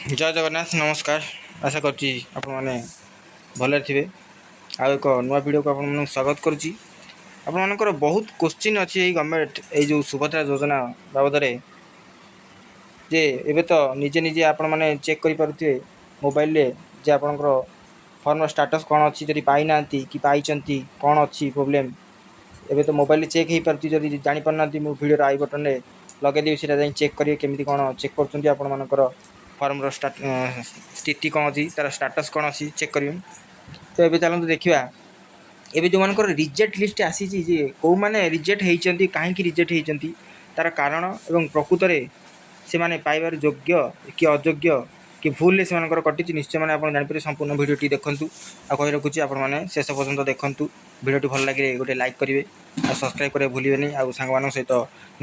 ଜୟ ଜଗନ୍ନାଥ, ନମସ୍କାର। ଆଶା କରୁଛି ଆପଣମାନେ ଭଲରେ ଥିବେ। ଆଉ ଏକ ନୂଆ ଭିଡ଼ିଓକୁ ଆପଣମାନଙ୍କୁ ସ୍ୱାଗତ କରୁଛି। ଆପଣମାନଙ୍କର ବହୁତ କୋଶ୍ଚିନ୍ ଅଛି ଏଇ ଗଭର୍ଣ୍ଣମେଣ୍ଟ ଏଇ ଯେଉଁ ସୁଭଦ୍ରା ଯୋଜନା ବାବଦରେ ଯେ ଏବେ ତ ନିଜେ ନିଜେ ଆପଣମାନେ ଚେକ୍ କରିପାରୁଥିବେ ମୋବାଇଲରେ ଯେ ଆପଣଙ୍କର ଫର୍ମର ଷ୍ଟାଟସ୍ କ'ଣ ଅଛି। ଯଦି ପାଇନାହାନ୍ତି କି ପାଇଛନ୍ତି, କ'ଣ ଅଛି ପ୍ରୋବ୍ଲେମ୍, ଏବେ ତ ମୋବାଇଲରେ ଚେକ୍ ହେଇପାରୁଛି। ଯଦି ଜାଣିପାରୁନାହାନ୍ତି, ମୁଁ ଭିଡ଼ିଓର I ବଟନ୍ରେ ଲଗେଇଦେବି, ସେଇଟା ଯାଇ ଚେକ୍ କରିବେ। କେମିତି କ'ଣ ଚେକ୍ କରୁଛନ୍ତି, ଆପଣମାନଙ୍କର ଫର୍ମର ସ୍ଥିତି କ'ଣ ଅଛି, ତା'ର ଷ୍ଟାଟସ୍ କ'ଣ ଅଛି, ଚେକ୍ କରିବେ। ତ ଏବେ ଚାଲନ୍ତୁ ଦେଖିବା, ଏବେ ଯେଉଁମାନଙ୍କର ରିଜେକ୍ଟ ଲିଷ୍ଟ ଆସିଛି ଯେ କେଉଁମାନେ ରିଜେକ୍ଟ ହେଇଛନ୍ତି, କାହିଁକି ରିଜେକ୍ଟ ହେଇଛନ୍ତି, ତା'ର କାରଣ ଏବଂ ପ୍ରକୃତରେ ସେମାନେ ପାଇବାର ଯୋଗ୍ୟ କି ଅଯୋଗ୍ୟ କି ଭୁଲରେ ସେମାନଙ୍କର କଟିଛି, ନିଶ୍ଚୟ ମାନେ ଆପଣ ଜାଣିପାରିବେ। ସମ୍ପୂର୍ଣ୍ଣ ଭିଡ଼ିଓଟି ଦେଖନ୍ତୁ। ଆଉ କହି ରଖୁଛି, ଆପଣମାନେ ଶେଷ ପର୍ଯ୍ୟନ୍ତ ଦେଖନ୍ତୁ। ଭିଡ଼ିଓଟି ଭଲ ଲାଗିଲେ ଗୋଟେ ଲାଇକ୍ କରିବେ ଆଉ ସବସ୍କ୍ରାଇବ୍ କରିବାକୁ ଭୁଲିବେନି ଆଉ ସାଙ୍ଗମାନଙ୍କ ସହିତ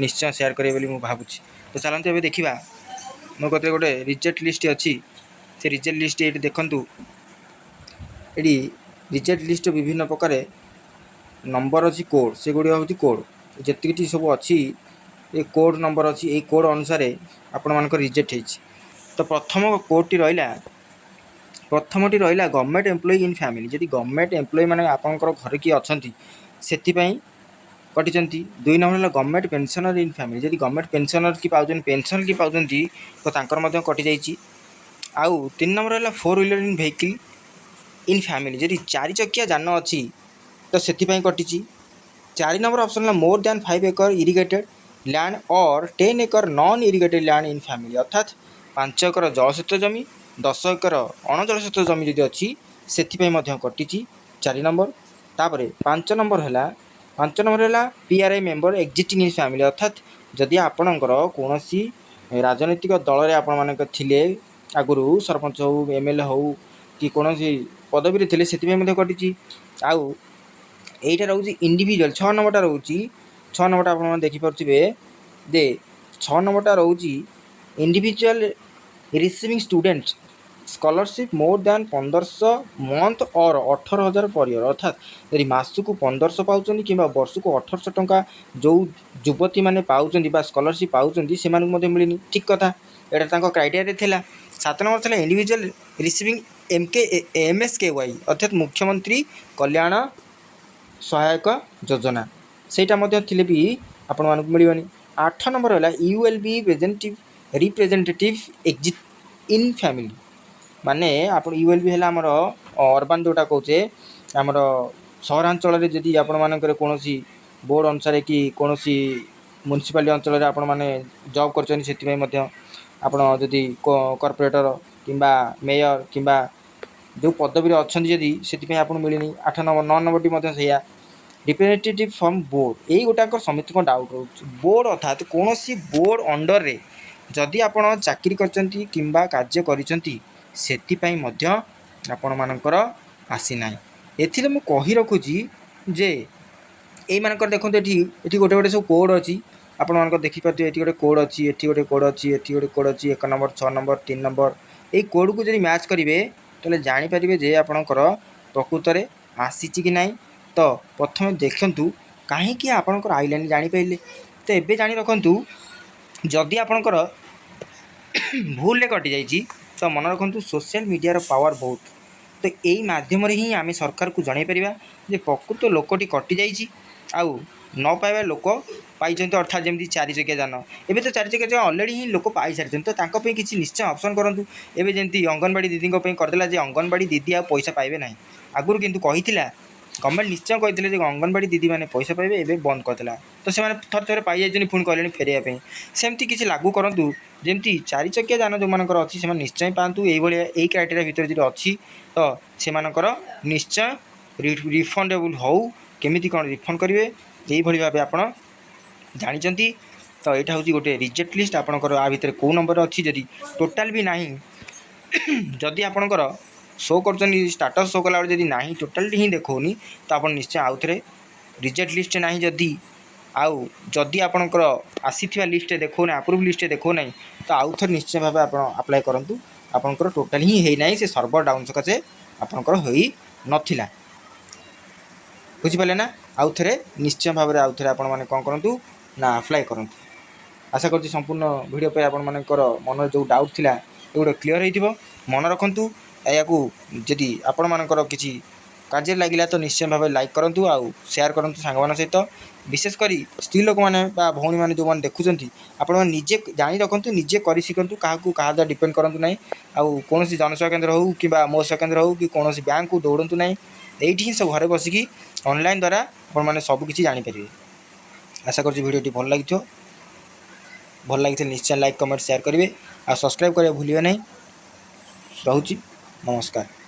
ନିଶ୍ଚୟ ସେୟାର କରିବେ ବୋଲି ମୁଁ ଭାବୁଛି। ତ ଚାଲନ୍ତୁ ଏବେ ଦେଖିବା। ମୋ କତିରେ ଗୋଟେ ରିଜେକ୍ଟ ଲିଷ୍ଟ ଅଛି। ସେ ରିଜେକ୍ଟ ଲିଷ୍ଟ ଏଇଠି ଦେଖନ୍ତୁ। ଏଠି ରିଜେକ୍ଟ ଲିଷ୍ଟ ବିଭିନ୍ନ ପ୍ରକାର ନମ୍ବର ଅଛି, କୋଡ଼୍। ସେଗୁଡ଼ିକ ହେଉଛି କୋଡ଼୍। ଯେତିକିଟି ସବୁ ଅଛି, ଏ କୋଡ଼୍ ନମ୍ବର ଅଛି। ଏଇ କୋଡ଼୍ ଅନୁସାରେ ଆପଣମାନଙ୍କର ରିଜେକ୍ଟ ହେଇଛି। ତ ପ୍ରଥମ କୋଡ଼୍ଟି ରହିଲା, ପ୍ରଥମଟି ରହିଲା ଗଭର୍ଣ୍ଣମେଣ୍ଟ ଏମ୍ପ୍ଲୟି ଇନ୍ ଫ୍ୟାମିଲି। ଯଦି ଗଭର୍ଣ୍ଣମେଣ୍ଟ ଏମ୍ପ୍ଲୟି ମାନେ ଆପଣଙ୍କର ଘରେ କିଏ ଅଛନ୍ତି, ସେଥିପାଇଁ କଟିଛନ୍ତି। ଦୁଇ ନମ୍ବର ହେଲା ଗଭର୍ଣ୍ଣମେଣ୍ଟ ପେନ୍ସନର ଇନ୍ ଫ୍ୟାମିଲି। ଯଦି ଗଭର୍ଣ୍ଣମେଣ୍ଟ ପେନ୍ସନର କି ପାଉଛନ୍ତି, ପେନ୍ସନ୍ କି ପାଉଛନ୍ତି, ତ ତାଙ୍କର ମଧ୍ୟ କଟିଯାଇଛି। ଆଉ ତିନି ନମ୍ବର ହେଲା four wheeler in vehicle in family. ଯଦି ଚାରି ଚକିଆ ଯାନ ଅଛି, ତ ସେଥିପାଇଁ କଟିଛି। ଚାରି ନମ୍ବର ଅପସନ୍ ହେଲା more than 5 acre irrigated land or 10 acre non irrigated land in family। ଅର୍ଥାତ୍ 5 ଏକର ଜଳସେଚିତ ଜମି, 10 ଏକର ଅଣଜଳସେଚିତ ଜମି ଯଦି ଅଛି, ସେଥିପାଇଁ ମଧ୍ୟ କଟିଛି, ଚାରି ନମ୍ବର। ତାପରେ ପାଞ୍ଚ ନମ୍ବର ହେଲା PRI member existing in family। ଅର୍ଥାତ୍ ଯଦି ଆପଣଙ୍କର କୌଣସି ରାଜନୈତିକ ଦଳରେ ଆପଣମାନଙ୍କ ଥିଲେ ଆଗରୁ, ସରପଞ୍ଚ ହେଉ, ଏମଏଲଏ ହେଉ କି କୌଣସି ପଦବୀରେ ଥିଲେ, ସେଥିପାଇଁ ମଧ୍ୟ କଟିଛି। ଆଉ ଏଇଟା ରହୁଛି ଇଣ୍ଡିଭିଜୁଆଲ୍। ଛଅ ନମ୍ବରଟା ରହୁଛି, ଛଅ ନମ୍ବରଟା ଆପଣମାନେ ଦେଖିପାରୁଥିବେ ଯେ ଛଅ ନମ୍ବରଟା ରହୁଛି individual receiving student scholarship more than 1500 month or 18,000 per year। ଅର୍ଥାତ୍ ଯଦି ମାସକୁ 1500 ପାଉଛନ୍ତି କିମ୍ବା ବର୍ଷକୁ 1800 ଟଙ୍କା ଯେଉଁ ଯୁବତୀମାନେ ପାଉଛନ୍ତି ବା ସ୍କଲାରସିପ୍ ପାଉଛନ୍ତି, ସେମାନଙ୍କୁ ମଧ୍ୟ ମିଳିନି। ଠିକ୍ କଥା, ଏଇଟା ତାଙ୍କ କ୍ରାଇଟେରିଆରେ ଥିଲା। ସାତ ନମ୍ବର ଥିଲା ଇଣ୍ଡିଭିଜୁଆଲ୍ ରିସିଭିଂ ଏମଏସକେୱାଇ, ଅର୍ଥାତ୍ ମୁଖ୍ୟମନ୍ତ୍ରୀ କଲ୍ୟାଣ ସହାୟକ ଯୋଜନା। ସେଇଟା ମଧ୍ୟ ଥିଲେ ବି ଆପଣମାନଙ୍କୁ ମିଳିବନି। ଆଠ ନମ୍ବର ହେଲା ULB representative exist in family। ମାନେ ଆପଣ ୟୁଏଲବି ହେଲା ଆମର ଅର୍ବାନ୍ ଯେଉଁଟା କହୁଛେ, ଆମର ସହରାଞ୍ଚଳରେ ଯଦି ଆପଣମାନଙ୍କର କୌଣସି ବୋର୍ଡ଼ ଅନୁସାରେ କି କୌଣସି ମ୍ୟୁନିସିପାଲିଟି ଅଞ୍ଚଳରେ ଆପଣମାନେ ଜବ୍ କରିଛନ୍ତି, ସେଥିପାଇଁ ମଧ୍ୟ ଆପଣ ଯଦି କର୍ପୋରେଟର କିମ୍ବା ମେୟର କିମ୍ବା ଯେଉଁ ପଦବୀରେ ଅଛନ୍ତି ଯଦି, ସେଥିପାଇଁ ଆପଣଙ୍କୁ ମିଳିନି। ଆଠ ନମ୍ବର। ନଅ ନମ୍ବରଟି ମଧ୍ୟ ସେଇଆ, ରିପ୍ରେଜେଣ୍ଟେଟିଭ୍ ଫ୍ରମ୍ ବୋର୍ଡ଼। ଏଇ ଗୋଟାକ ସମସ୍ତଙ୍କ ଡାଉଟ୍ ରହୁଛି। ବୋର୍ଡ଼ ଅର୍ଥାତ୍ କୌଣସି ବୋର୍ଡ଼ ଅଣ୍ଡରରେ ଯଦି ଆପଣ ଚାକିରି କରିଛନ୍ତି କିମ୍ବା କାର୍ଯ୍ୟ କରିଛନ୍ତି, ସେଥିପାଇଁ ମଧ୍ୟ ଆପଣମାନଙ୍କର ଆସିନାହିଁ। ଏଥିରେ ମୁଁ କହି ରଖୁଛି ଯେ ଏଇମାନଙ୍କର ଦେଖନ୍ତୁ, ଏଠି ଗୋଟେ ଗୋଟେ ସବୁ କୋଡ଼୍ ଅଛି। ଆପଣମାନଙ୍କର ଦେଖିପାରୁଥିବେ, ଏଠି ଗୋଟେ କୋଡ଼୍ ଅଛି, ଏଠି ଗୋଟେ କୋଡ଼୍ ଅଛି, ଏଠି ଗୋଟେ କୋଡ଼୍ ଅଛି, ଏକ ନମ୍ବର, ଛଅ ନମ୍ବର, ତିନି ନମ୍ବର। ଏଇ କୋଡ଼୍କୁ ଯଦି ମ୍ୟାଚ୍ କରିବେ, ତାହେଲେ ଜାଣିପାରିବେ ଯେ ଆପଣଙ୍କର ପ୍ରକୃତରେ ଆସିଛି କି ନାହିଁ। ତ ପ୍ରଥମେ ଦେଖନ୍ତୁ କାହିଁକି ଆପଣଙ୍କର ଆଇଲାନି, ଜାଣିପାରିଲେ ତ। ଏବେ ଜାଣି ରଖନ୍ତୁ, ଯଦି ଆପଣଙ୍କର ଭୁଲରେ କଟିଯାଇଛି, ତ ମନେ ରଖନ୍ତୁ, ସୋସିଆଲ ମିଡ଼ିଆର ପାୱାର ବହୁତ। ତ ଏଇ ମାଧ୍ୟମରେ ହିଁ ଆମେ ସରକାରକୁ ଜଣାଇ ପାରିବା ଯେ ପ୍ରକୃତ ଲୋକଟି କଟିଯାଇଛି ଆଉ ନ ପାଇବା ଲୋକ ପାଇଛନ୍ତି। ଅର୍ଥାତ୍ ଯେମିତି ଚାରି ଚକିଆ ଯାନ, ଏବେ ତ ଚାରି ଚକିଆ ଯାନ ଅଲରେଡ଼ି ହିଁ ଲୋକ ପାଇସାରିଛନ୍ତି, ତ ତାଙ୍କ ପାଇଁ କିଛି ନିଶ୍ଚୟ ଅପସନ୍ କରନ୍ତୁ। ଏବେ ଯେମିତି ଅଙ୍ଗନବାଡ଼ି ଦିଦିଙ୍କ ପାଇଁ କରିଦେଲା ଯେ ଅଙ୍ଗନବାଡ଼ି ଦିଦି ଆଉ ପଇସା ପାଇବେ ନାହିଁ। ଆଗରୁ କିନ୍ତୁ କହିଥିଲା ଗଭର୍ଣ୍ଣମେଣ୍ଟ, ନିଶ୍ଚୟ କହିଥିଲେ ଯେ ଅଙ୍ଗନବାଡ଼ି ଦିଦିମାନେ ପଇସା ପାଇବେ। ଏବେ ବନ୍ଦ କରିଦେଲା। ତ ସେମାନେ ଥରେ ଥରେ ପାଇଯାଇଛନ୍ତି, ପୁଣି କହିଲେଣି ଫେରାଇବା ପାଇଁ। ସେମିତି କିଛି ଲାଗୁ କରନ୍ତୁ, ଯେମିତି ଚାରି ଚକିଆ ଯାନ ଯେଉଁମାନଙ୍କର ଅଛି, ସେମାନେ ନିଶ୍ଚୟ ପାଆନ୍ତୁ। ଏଇଭଳିଆ ଏଇ କ୍ରାଇଟେରିଆ ଭିତରେ ଯଦି ଅଛି, ତ ସେମାନଙ୍କର ନିଶ୍ଚୟ ରିଫଣ୍ଡେବୁଲ୍ ହେଉ। କେମିତି କ'ଣ ରିଫଣ୍ଡ କରିବେ, ଏଇଭଳି ଭାବେ ଆପଣ ଜାଣିଛନ୍ତି। ତ ଏଇଟା ହେଉଛି ଗୋଟେ ରିଜେକ୍ଟ ଲିଷ୍ଟ। ଆପଣଙ୍କର ଆ ଭିତରେ କେଉଁ ନମ୍ବର ଅଛି? ଯଦି ଟୋଟାଲ୍ ବି ନାହିଁ, ଯଦି ଆପଣଙ୍କର ଶୋ କରୁଛନ୍ତି, ଷ୍ଟାଟସ୍ ଶୋ କଲାବେଳେ ଯଦି ନାହିଁ, ଟୋଟାଲି ହିଁ ଦେଖାଉନି, ତ ଆପଣ ନିଶ୍ଚୟ ଆଉ ଥରେ ରିଜେକ୍ଟ ଲିଷ୍ଟ ନାହିଁ ଯଦି, ଆଉ ଯଦି ଆପଣଙ୍କର ଆସିଥିବା ଲିଷ୍ଟରେ ଦେଖାଉନି, ଆପ୍ରୁଭ୍ ଲିଷ୍ଟରେ ଦେଖାଉନାହିଁ, ତ ଆଉ ଥରେ ନିଶ୍ଚୟ ଭାବେ ଆପଣ ଆପ୍ଲାଏ କରନ୍ତୁ। ଆପଣଙ୍କର ଟୋଟାଲି ହିଁ ହେଇନାହିଁ, ସେ ସର୍ଭର ଡାଉନ୍ ସକାଶେ ଆପଣଙ୍କର ହୋଇନଥିଲା। ବୁଝିପାରିଲେ ନା? ଆଉ ଥରେ ନିଶ୍ଚୟ ଭାବରେ ଆଉ ଥରେ ଆପଣମାନେ କ'ଣ କରନ୍ତୁ ନା ଆପ୍ଲାଏ କରନ୍ତୁ। ଆଶା କରୁଛି ସମ୍ପୂର୍ଣ୍ଣ ଭିଡ଼ିଓ ପାଇଁ ଆପଣମାନଙ୍କର ମନରେ ଯେଉଁ ଡାଉଟ୍ ଥିଲା, ଏଗୁଡ଼ା କ୍ଲିଅର୍ ହେଇଥିବ। ମନେ ରଖନ୍ତୁ, ଏହାକୁ ଯଦି ଆପଣମାନଙ୍କର କିଛି କାର୍ଯ୍ୟରେ ଲାଗିଲା, ତ ନିଶ୍ଚୟ ଭାବେ ଲାଇକ୍ କରନ୍ତୁ ଆଉ ସେୟାର କରନ୍ତୁ ସାଙ୍ଗମାନଙ୍କ ସହିତ। ବିଶେଷ କରି ସ୍ତ୍ରୀ ଲୋକମାନେ ବା ଭଉଣୀମାନେ ଯେଉଁମାନେ ଦେଖୁଛନ୍ତି, ଆପଣମାନେ ନିଜେ ଜାଣି ରଖନ୍ତୁ, ନିଜେ କରି ଶିଖନ୍ତୁ। କାହାକୁ କାହା ଦ୍ୱାରା ଡିପେଣ୍ଡ କରନ୍ତୁ ନାହିଁ। ଆଉ କୌଣସି ଜନସେବା କେନ୍ଦ୍ର ହେଉ କିମ୍ବା ମୋ ସେବା କେନ୍ଦ୍ର ହେଉ କି କୌଣସି ବ୍ୟାଙ୍କକୁ ଦୌଡ଼ନ୍ତୁ ନାହିଁ। ଏଇଠି ହିଁ ସବୁ ଘରେ ବସିକି ଅନଲାଇନ୍ ଦ୍ୱାରା ଆପଣମାନେ ସବୁକିଛି ଜାଣିପାରିବେ। ଆଶା କରୁଛି ଭିଡ଼ିଓଟି ଭଲ ଲାଗିଥିବ। ଭଲ ଲାଗିଥିଲେ ନିଶ୍ଚୟ ଲାଇକ୍, କମେଣ୍ଟ, ସେୟାର କରିବେ ଆଉ ସବସ୍କ୍ରାଇବ୍ କରିବା ଭୁଲିବେ ନାହିଁ। ରହୁଛି, ନମସ୍କାର।